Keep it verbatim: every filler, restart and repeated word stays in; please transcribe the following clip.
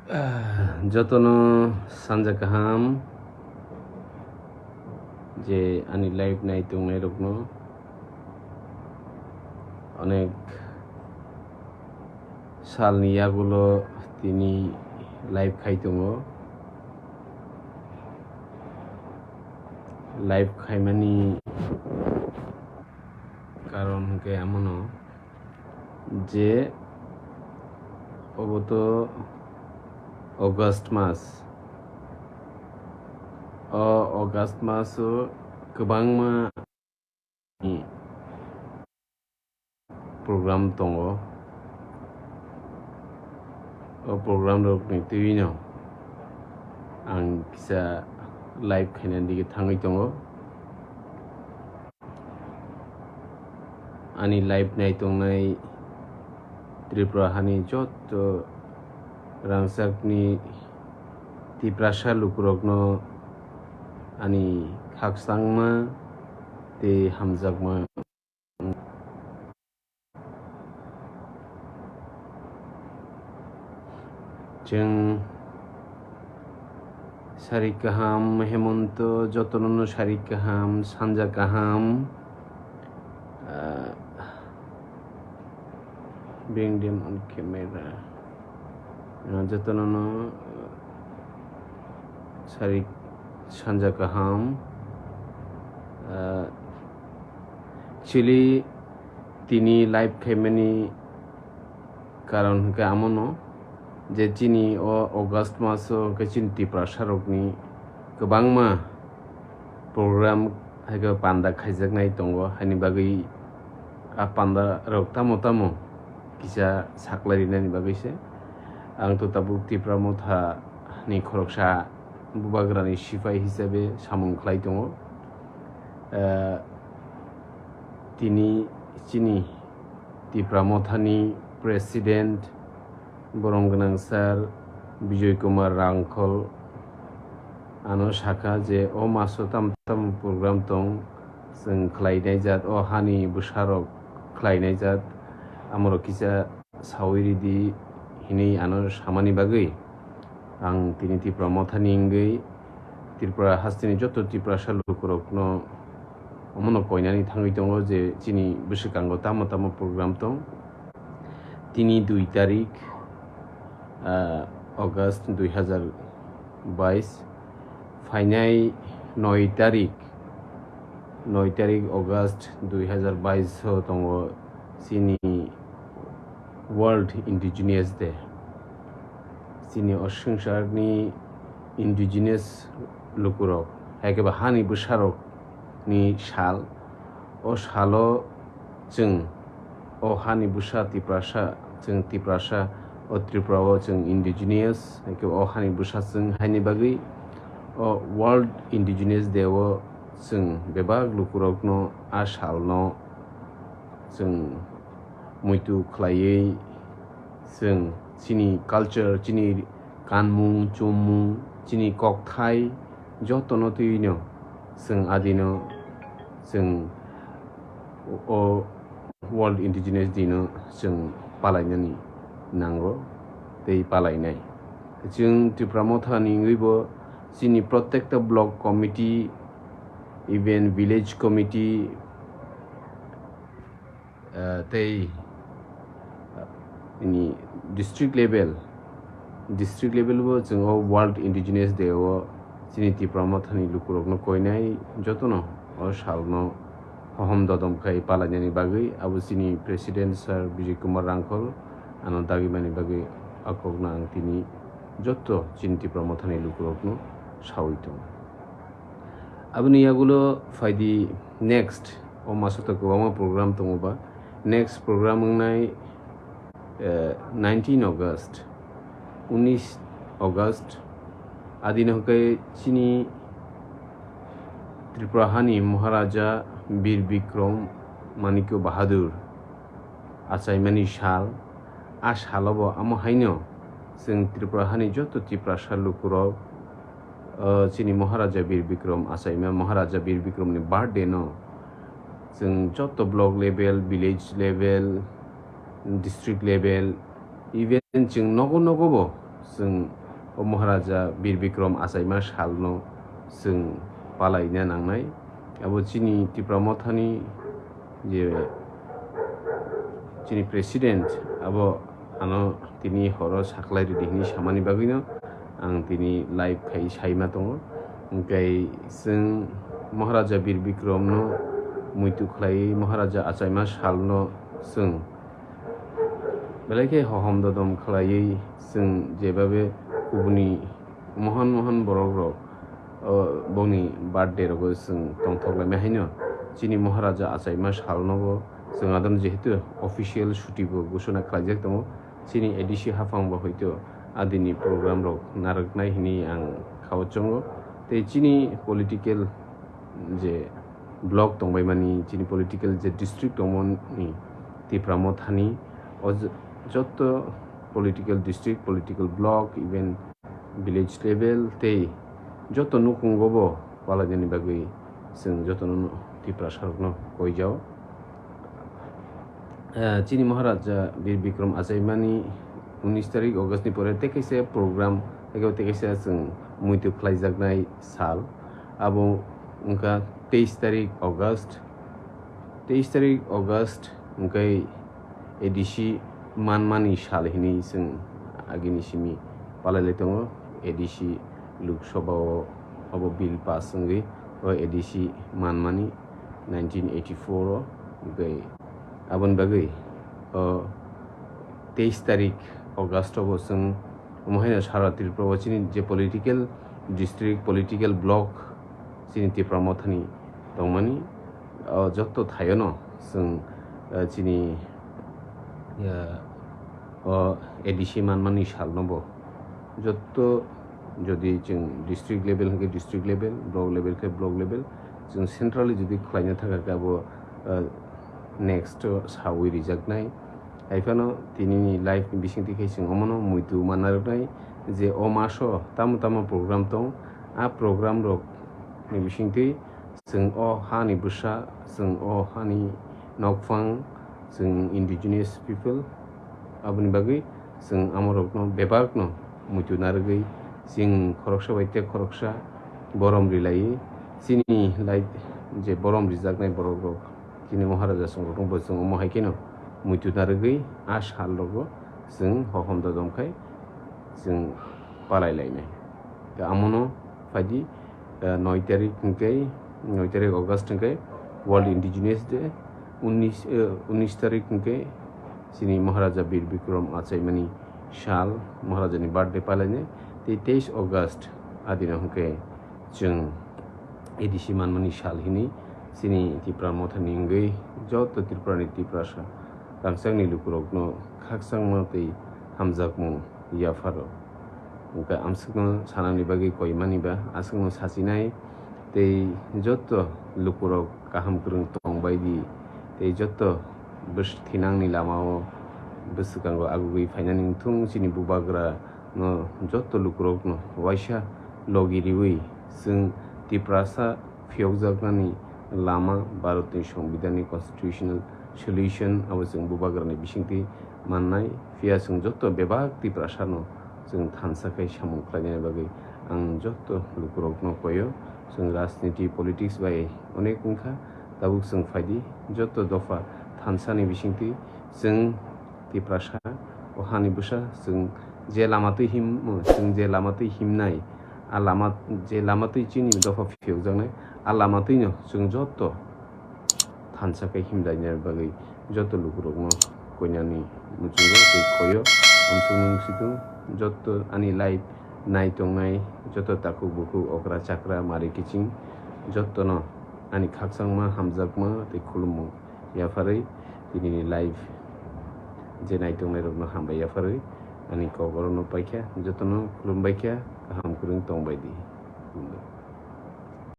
Ah, jotono sanja kaham, je ani live nai tongnai rokno onek salni yagulo tini live khai tongo. Live khaimani karon hwnkhe amono je obo to August mas. O August maso kwbangma program tongo. O program rokni twi no ang kisa live khaina dige thangwi tongo. Ani live nai tongnai Tripura hani joto rangchakni Tiprasa lukurokno ani khakchangma tei hamjakma. Chwng sari kaham, Hemonto, jotono no sari kaham, sanja kaham. Ah, bring them on camera. Ah, jotono no, ah, sari sanja kaham. Ah, actually, tini live khaimani karon hwnkhe amono je chini o August maso hwnkhe chini Tiprasa rokni kwbangma program haikhe panda khaijaknai tongo, haini bagwi a panda rok tamo tamo kisa saklai rinani bagwi se. Ang to tabuk Tipra Motha ni khoroksa bubagrani sipai hisabe samung khlai tongo. Eh, tini chini Tipra Mothani President borom gwnang sir Bijoy Kumar Rangkhol ano sakha je o maso tam tam program tong, chwng khlainai jat, o hani bwsarok khlainai jat, amorok kisa sawi ridi hinwi ano samani bagwi ang tini Tipra Mothani wngwi Tripura hasteni joto Tiprasa lukurokno omono koinani thangwi tongo je chini bwswkango tamo tamo program tong. Tini dui tarik, ah, August dui hazar bais, phainai noi tarik, noi tarik August dui hazar bais o tongo chini World Indigenous Day. Chini o swngcharni indigenous lukurok, haikhe ba hani bwsarokni sal. O salo chwng o hani bwsa Tiprasa, chwng Tiprasa, o Tripura o chwng indigenous, haikhe o hani bwsa chwng haini bagwi o World Indigenous Day o chwng bebak lukurokno a salno chwng muitu khlaiwi chwng chini culture, chini kanmung, chummung, chini kokthai jotono twiwino chwng adino chwng o World Indigenous Day no chwng palainani nango tei palainai. Chwng Tipra Mothani wngwibo chini protekta block committee, even village committee, ah, tei, ah, ini district level, district level bo chwng o World Indigenous Day o chini Tipra Mothani lukurokno koinai jotono o salno hohom dodom khai palainani bagwi abo chini President Sir Bijay Kumar Rangkhol ano dagimani bagwi a kokno ang tini joto chini Tipra Mothani lukurokno sawi tongo. Aboni yagulo phaidi next, o maso to kwbangma program tongo ba. Next program wngnai, eh, nineteen August, unis August, adino hwnkhe chini Tripura hani Maharaja Bir Bikram Manikya Bahadur achaimani sal. A salo bo amo haino chwng Tripura hani joto Tiprasa lukurok, o, chini Maharaja Bir Bikram achaima, Maharaja Bir Bikramni birthday no chwng joto block level, village level, district level, even chwng nogo nogo bo chwng o Maharaja Bir Bikram achaima salno chwng palaina nangnai. Abo chini Tipra Mothani je chini president, abo ano tini horo saklai ridi hini samani bagwino ang tini live khai saima tongo. Hwnkhe chwng Maharaja Bir Bikramno muitu khlaiwi Maharaja achaima salno chwng belai khe hohom dodom khlaiwi chwng jebabe kubuni mohon mohon borok rok, o, bongni birthday rogo chwng tongthok laimai haino chini Maharaja achaima salnobo chwng adon jehetu official suti bo gusuna khlaijak tongo. Chini A D C haphang bo hoito adini program rok narwknai hini ang khao chongo. Tei chini political je block tongbaimani, chini political je district tongmani Tipra Mothani, o j-, jotto political district, political block, even village level tei jotto nukhungo bo palainani bagwi chwng jotono Tiprasarokno koijao. Eh, chini Maharaja Bir Bikram achaimani unis tarik August ni pore tei kaisa program, tei kaisa chwng muitu khlaijaknai sal. Abo wngkha teis tarik August. Teis tarik August wngkhe A D C manmani sal hinwi chwng agini simi palailai tongo. A D C Lok Sabha o abo bill pass wngwi o A D C manmani nineteen eighty-four o, wngkhe aboni bagwi o teis tarik August o bo chwng omo haino sara Tripura o chini je political district, political block chini Tipra Mothani tongmani, o jotto thaiono chwng, eh, chini, eh, o A D C manmani salno bo jotto, jodi chwng district level hwnkhe district level, block level khe block level, chwng centrally jodi khlaina thangkha khe abo, eh, next o sawi rijaknai. Haiphano tinini live ni bisingtwi khe chwng omono muitu manna rwnai je o maso tamo tamo program tong, a program rok ni bisingtwi chwng o hani bwsa, chwng o hani nokphang, chwng indigenous people, aboni bagwi chwng amorokno bebakno muitu narwgwi chwng khoroksa bai tei khoroksa borom rilaiwi chini lai je borom rijaknai borokrok, chini Maharaja songrokno bo chwng omo hai kheno muitu narwgwi a salrogo chwng hohom dodom khai chwng palai lainai. Tei amono phaidi, eh, noi tarik hwnkhe, noi tarik August hwnkhe World Indigenous Day, unis, eh, unis tarik hwnkhe chini Maharaja Bir Bikram achaimani sal, Maharajani birthday palainai, tei teis August adino hwnkhe chwng A D C manmani sal hinwi chini Tipra Mothani wngwi joto Tripurani Tiprasa rangchakni lukurokno khakchangma tei hamjakmung yapharo. Hwnkhe amsukno sanani bagwi koimani ba aswkno sachinai tei joto lukurok kaham kwrwng tongbaidi tei joto bwswk thinangni lamao bwswkango agugwi phainani wngthung chini bubagra no joto lukurokno waisa logi riwi chwng Tiprasa phiyokjaknani lama Bharatni Songbidanni constitutional solution abo chwng bubagrani bisingtwi mannai. Phiya chwng joto bebak Tiprasano chwng thansa khai samung khlainani bagwi ang joto lukurokno koyo. Chwng rajniti politics bai onek wngkha, tabuk chwng phaidi joto dopha thansani bisingtwi chwng Tiprasa o hani bwsa chwng je lama twi himo, chwng je lama twi himnai, a lama, je lama twi chini dopha phiyokjaknai, a lama twino chwng joto thansa khe himlaina bagwi joto lukurokno koinani muchungo tei koyo. Amsukno wngsitung joto ani live nai tongnai joto takhuk bukhuk okra chakra mari kiching jotono ani khakchangma hamjakma tei khulumung yapharwi tinini live je nai tongnairokno hambai yapharwi ani kok orono paikha, jotono khulumbaikha, kaham kwrwng tongbaidi.